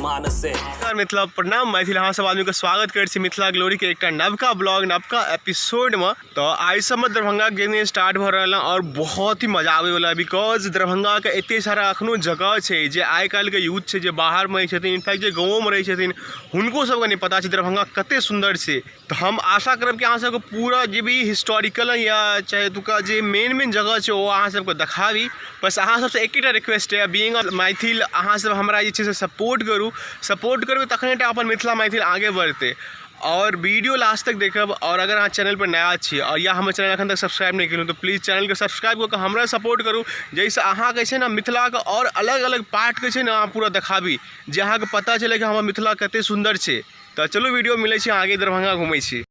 मानसे। नमस्कार मिथिला, प्रणाम मैथिल। अहाँ सब आदमी के स्वागत करै छी मिथिला ग्लोरी के एकटा नवका ब्लॉग, नवका एपिसोड में। तो आइ सब में दरभंगा के जर्नी स्टार्ट भ रहल है और बहुत ही मजा आवे वाला है, because Darbhanga के एते सारा अखनो जगह छै जे आइ काल्हि के यूथ छै जे बाहर में रहै छथिन, इनफैक्ट जे गाँवो में रहै छथिन हुनको सबके नहि पता छै दरभंगा कते सुन्दर छै। तो हम आशा करब कि अहाँ सबके पूरा जे भी हिस्टोरिकल या चाहे एतुका जे मेन मेन जगह छै ओ अहाँ सबके देखाबी। बस अहाँ सबसँ एकेटा रिक्वेस्ट यऽ, बीइंग अ मैथिल अहाँ सब हमरा जे छै से सपोर्ट करू। सपोर्ट करबै तखने टा अपन मिथिला मैथिल आगे बढ़तै। और वीडियो लास्ट तक देखब, और अगर अहाँ चैनल पर नया छी और या हमर चैनल अखन तक सब्सक्राइब नहि केलहुँ तऽ प्लीज चैनलके सब्सक्राइब कऽ कऽ हमरा सपोर्ट करू, जाहिसँ अहाँके छै ने मिथिलाके और अलग अलग पार्टके छै ने अहाँ पूरा देखाबी, जे अहाँके पता चलै कि हमर मिथिला कते सुन्दर छै। तऽ चलू वीडियो मिलै छी आगे, दरभंगा घुमै छी।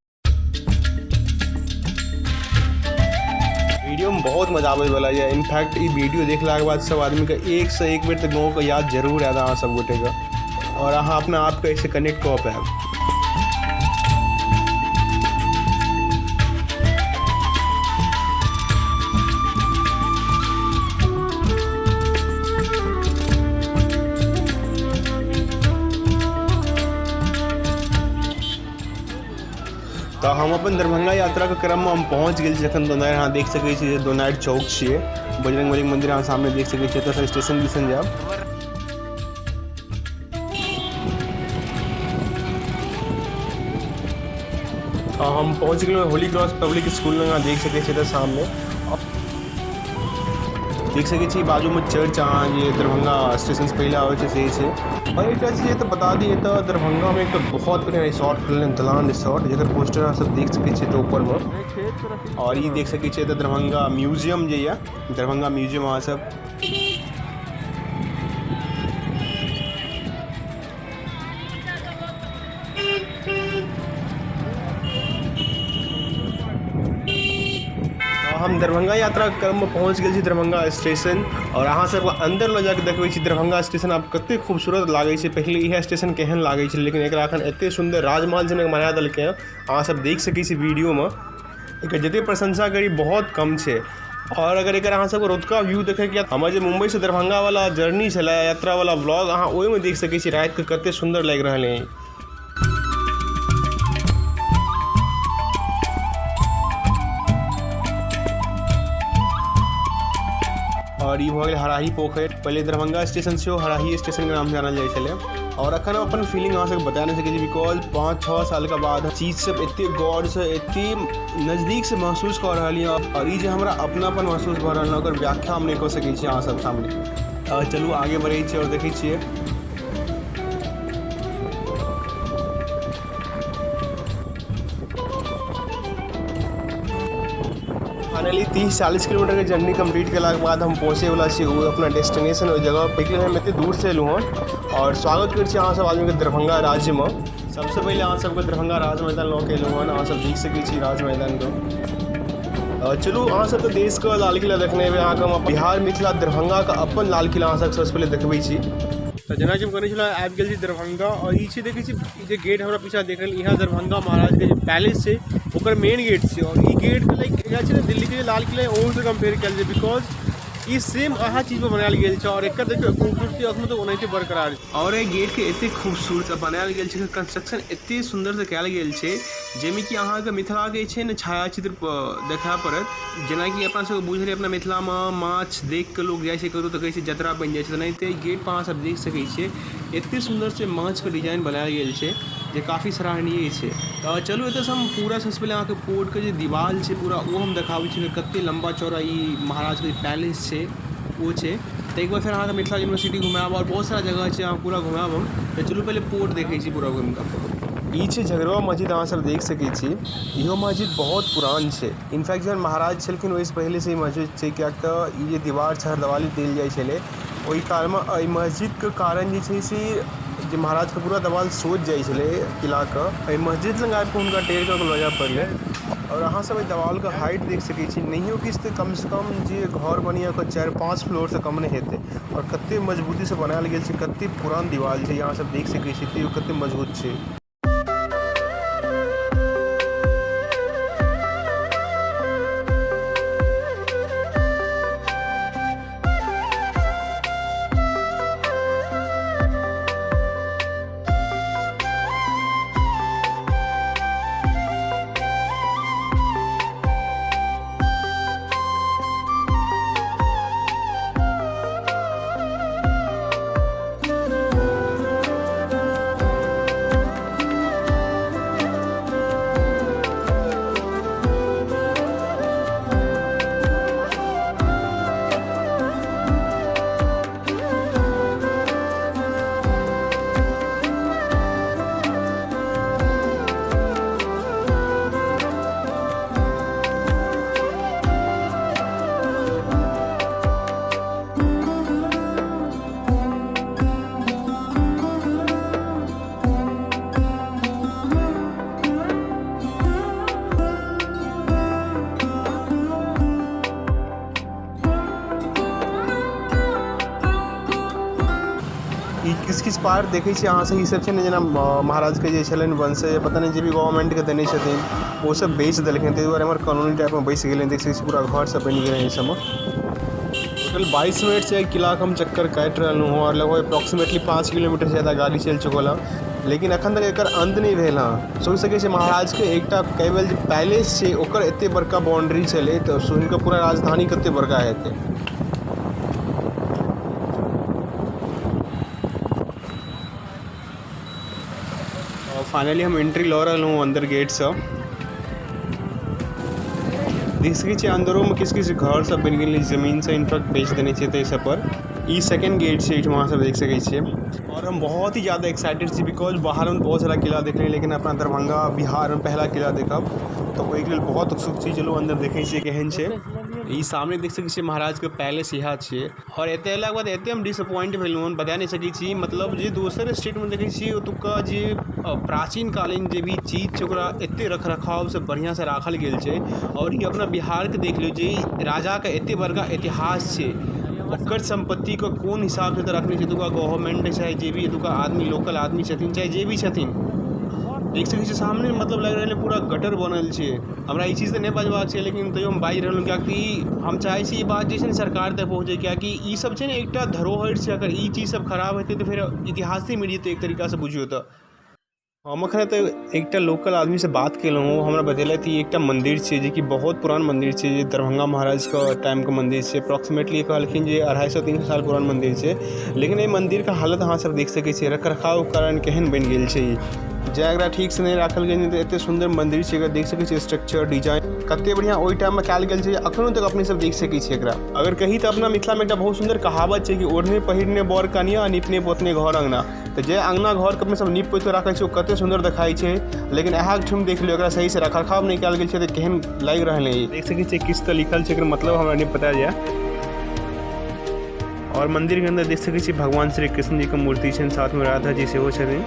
वीडियो में बहुत मजा आबै वाला यऽ। इनफैक्ट ई वीडियो देखलाके बाद सब आदमीके एक से एक बेर तऽ गाँवके याद जरूर आयत अहाँ सब गोटेके, और अहाँ अपना आपके एहिसँ कनेक्ट कऽ पायब। तऽ हम अपन दरभंगा यात्राके क्रममे हम पहुँच गेल छी जखन दोनारि। अहाँ देख सकै छी जे दोनारि चौक छियै, बजरंगबलीके मन्दिर अहाँ सामने देख सकै छियै। एतऽसँ स्टेशन दिसन जायब। हम पहुँच गेलहुँ होली क्रॉस पब्लिक स्कूल लग, अहाँ देख सकै छियै एतऽ सामने देख सकै छी बाजूमे चर्च, अहाँ जे दरभंगा स्टेशनसँ पहिले आबै छै से छै। आओर एकटा चीज एतऽ बता दी, एतऽ दरभंगामे एकटा बहुत बढ़िआँ रिसोर्ट खुलल हन, दलान रिसोर्ट, जकर पोस्टर अहाँ सब देख सकै छियै एतऽ ऊपरमे। आओर ई देख सकै छियै एतऽ दरभंगा म्यूजियम जे यऽ, दरभंगा म्यूजियम अहाँ सब। हम दरभंगा यात्राके क्रममे पहुँच गेल छी दरभंगा स्टेशन, आओर अहाँ सबके अन्दर लऽ जाकऽ देखबै छी दरभंगा स्टेशन आब कतेक खूबसूरत लागै छै। पहिले इएह स्टेशन केहन लागै छलै, लेकिन एकरा एखन एतेक सुन्दर राजमहल जेना बना देलकै हँ। अहाँ सब देख सकै छी वीडियोमे, एकर जतेक प्रशंसा करी बहुत कम छै। आओर अगर एकर अहाँ सबके रतुका व्यू देखैके यऽ, हमर जे मुम्बईसँ दरभंगावला जर्नी छलै यात्रावला व्लॉग, अहाँ ओहिमे देख सकै छी रातिके कतेक सुन्दर लागि रहल अइ। आओर ई भऽ गेल हराही पोखरि। पहिले दरभंगा स्टेशन सेहो हराही स्टेशनके नामसँ जानल जाइ छलै। आओर एखन हम अपन फीलिंग अहाँ सबके बता नहि सकै छी, because 5-6 सालके बाद चीज सब एतेक गौरसँ एतेक नजदीकसँ महसूस कऽ रहल यऽ, आओर ई जे हमरा अपनापन महसूस भऽ रहल हँ ओकर व्याख्या हम नहि कऽ सकै छी अहाँ सब सामने। चलू आगे बढ़ै छियै आओर देखै छियै। फाइनली 30-40 किलोमीटरके जर्नी कम्प्लीट केलाके बाद हम पहुँचैवला छी ओ अपना डेस्टिनेशन, ओहि जगह पर। हम एतेक दूरसँ एलहुँ हँ आओर स्वागत करै छी अहाँ सब आदमीके दरभंगा राज्यमे। सबसँ पहिले अहाँ सबके दरभंगा राज मैदान लऽ के एलहुँ हँ, अहाँ सब देख सकै छी राज मैदानके। चलू अहाँ सब तऽ देशके लाल किला देखने हेबै, अहाँके हम बिहार मिथिला दरभंगाके अपन लाल किला अहाँ सबके सबसँ पहिले देखबै छी। तऽ जेनाकि हम कहने छलहुँ, आबि गेल छी दरभंगा। आओर ई छै देखै छी ई जे गेट हमरा पीछा देख रहल, इएह दरभंगा महाराजके जे पैलेस छै ओकर मेन गेट छै। आओर ई गेटके लाइक एकरा छै ने दिल्लीके जे लाल किला ओहूसँ कम्पेयर कयल छै, because ई सेम अहाँ चीजपर बनायल गेल छै। आओर एकर देखियौ खूबसूरती अखनो तक ओनाहिते बरकरार छै। आओर एहि गेटके एतेक खूबसूरत बनायल गेल छै, कंस्ट्रक्शन एतेक सुन्दरसँ कयल गेल छै, जाहिमे कि अहाँके मिथिलाके जे छै ने छायाचित्र देखा पड़त। जेनाकि अपना सबके बुझल अपना मिथिलामे माछ देखिकऽ लोक जाइ छै कतहु तऽ कहै छै जतरा बनि जाइ छै, तेनाहिते गेटपर अहाँ सब देख सकै छियै एतेक सुन्दरसँ माछके डिजाइन बनायल गेल छै जे काफी सराहनीय छै। तऽ चलू एतऽसँ हम पूरा सबसँ पहिले अहाँके पोर्टके जे दिवाल छै पूरा ओ हम देखाबै छी, कतेक लम्बा चौड़ा ई महाराजके पैलेस छै ओ छै। ताहिके बाद फेर अहाँके मिथिला यूनिवर्सिटी घुमायब आओर बहुत सारा जगह छै, अहाँ पूरा घुमायब हम। तऽ चलू पहिले पोर्ट देखै छी पूरा घुमिकऽ। ई छै झगड़ुआ मस्जिद, अहाँ सब देख सकै छी। इहो मस्जिद बहुत पुरान छै। इनफैक्ट जहन महाराज छलखिन ओहिसँ पहिलेसँ ई मस्जिद छै, किएक तऽ ई जे दीवार छहरदेवाली देल जाइ छलै ओहि कालमे, एहि मस्जिदके कारण जे छै से जे महाराजके पूरा देवाल सोझ जाइ छलै किलाके, एहि मस्जिद लग आबिकऽ हुनका टेढ़ कऽ कऽ लऽ जाय पड़लै। आओर अहाँ सब एहि देवालके हाइट देख सकै छी, नहियो किछु तऽ कमसँ कम जे घर बनैए ओकर 4-5 फ्लोरसँ कम नहि हेतै। आओर कतेक मजबूतीसँ बनायल गेल छै, कतेक पुरान दीवाल छै, अहाँ सब देख सकै छी तैयो कतेक मजबूत छै। पार देखै छियै अहाँ सब ई सब छै ने जेना महाराजके जे छलनि वंशज, पता नहि जे भी गवर्नमेंटके देने छथिन, ओ सब बेच देलखिन, ताहि दुआरे एम्हर कॉलोनी टाइपमे बसि गेलै। देख सकै छी पूरा घर सब बनि गेलै एहि सबमे। टोटल 22 मिनटसँ किलाके हम चक्कर काटि रहलहुँ हँ और लगभग अप्रोक्सीमेटली 5 किलोमीटर ज़्यादा गाड़ी चलि चुकल हँ, लेकिन एखन तक एकर अन्त नहि भेल हँ। सोचि सकै छियै महाराजके एकटा केवल जे पैलेस छै ओकर एतेक बड़का बाउंड्री छलै, तऽ सुनिकऽ पूरा राजधानी कतेक बड़का हेतै। फाइनली हम एंट्री लऽ रहलहुँ अन्दर गेटसँ। देख सकै छियै अन्दरोमे किछु किछु घर सब बनि गेलै, जमीन से इनफैक्ट बेच देने छै ताहि सब पर। ई सेकंड गेट छै एहिठाम, अहाँ सब देख सकै छियै। और हम बहुत ही ज़्यादा एक्साइटेड छी because बाहरमे बहुत सारा किला देखलियै, लेकिन अपना दरभंगा बिहारमे पहला किला देखब तऽ ओहिके लेल बहुत उत्सुक छी। चलू अन्दर देखै छियै केहन छै। ई सामने देख सकै छियै महाराजके पैलेस इएह छियै। और एतऽ अयलाके बाद एते हम डिसअपॉइंट भेलहुँ हन, बता नहि सकै छी। मतलब जे दोसर स्टेटमे देखै छियै ओतुका जे प्राचीन कालीन जे भी चीज छै ओकरा एते रख रखावसँ बढ़िआँसँ राखल गेल छै, और ई अपना बिहारके देख लियौ जे राजाके एते बड़का इतिहास छै, ओकर सम्पत्तिके कोन हिसाबसँ एतऽ रखने छै एतुका गवर्नमेंट, चाहे जे भी एतुका आदमी लोकल आदमी छथिन, चाहे जे भी छथिन। देख सकै छियै सामने मतलब लागि रहल पूरा गटर बनल छै। हमरा ई चीज तऽ नहि बजबाक छै, लेकिन तैयो हम बाजि रहलहुँ, किएकि हम चाहै छी ई बात जे छै ने सरकार तक पहुँचै, किएकि ई सब छै ने एकटा धरोहरि छै। अगर ई चीज सब खराब हेतै तऽ फेर इतिहासे मिट जेतै एक तरीकासँ बुझियौ तऽ। हम एखन एतऽ एकटा लोकल आदमीसँ बात केलहुँ, ओ हमरा बतेलथि ई एकटा मन्दिर छै जेकि बहुत पुरान मन्दिर छै, जे दरभंगा महाराजके टाइमके मन्दिर छै। अप्रोक्सीमेटली कहलखिन जे 250-300 साल पुरान मन्दिर छै, लेकिन एहि मन्दिरके हालत अहाँ सब देख सकै छियै, रख रखावके कारण केहन बनि गेल छै ई। जे एकरा ठीकसँ नहि राखल गेल तऽ एतेक सुन्दर मन्दिर छै, एकर देख सकै छियै स्ट्रक्चर डिजाइन कते बढ़िआँ ओहि टाइममे कयल गेल छै, अखनो तक अपने सब देख सकै छियै एकरा। अगर कही तऽ अपना मिथिलामे एकटा बहुत सुन्दर कहावत छै कि ओढ़ने पहिरने बर कनिया, निपने पोतने घर अङ्गना। तऽ जे अङ्गना घरके अपने सब नीप पोति कऽ राखै छियै ओ कते सुन्दर देखाइ छै, लेकिन इएह ठाम देख लियौ एकरा सहीसँ रख रखाव नहि कयल गेल छै तऽ केहन लागि रहल है। देख सकै छियै किछु तऽ लिखल छै, एकर मतलब हमरा नहि पता यऽ। और मंदिर के अंदर देख सकै छी भगवान श्री कृष्ण जी के मूर्ति छनि, साथमे राधा जी सेहो छथिन।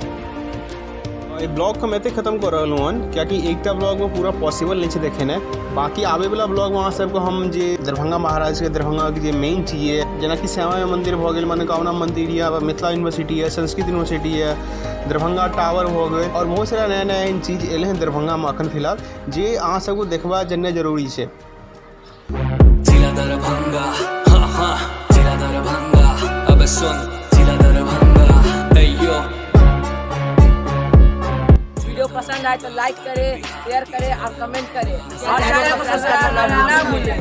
एहि ब्लॉग हम एते खत्म कऽ रहलहुँ हन, कियाकि एकटा ब्लॉगमे पूरा पॉसिबल नहि छै देखेनाइ। बाकी आबैवला ब्लॉगमे अहाँ सबके हम जे दरभंगा महाराजके दरभंगाके जे मेन चीज यऽ, जेनाकि श्यामा माइ मन्दिर भऽ गेल, मनोकामना मन्दिर यऽ, मिथिला यूनिवर्सिटी यऽ, संस्कृत यूनिवर्सिटी यऽ, दरभंगा टावर भऽ गेल, आओर बहुत सारा नया नया एहन चीज एलै हन दरभंगामे अखन फिलहाल, जे अहाँ सबके देखबा जेनाइ जरूरी छै। जिला दरभंगा, हाँ हाँ, जिला दरभंगा, अब सुन जिला दरभंगा, अयो। वीडियो पसंद आए तो लाइक करे, शेयर करे और कमेंट करे और चैनल को सब्सक्राइब करना ना भूलें।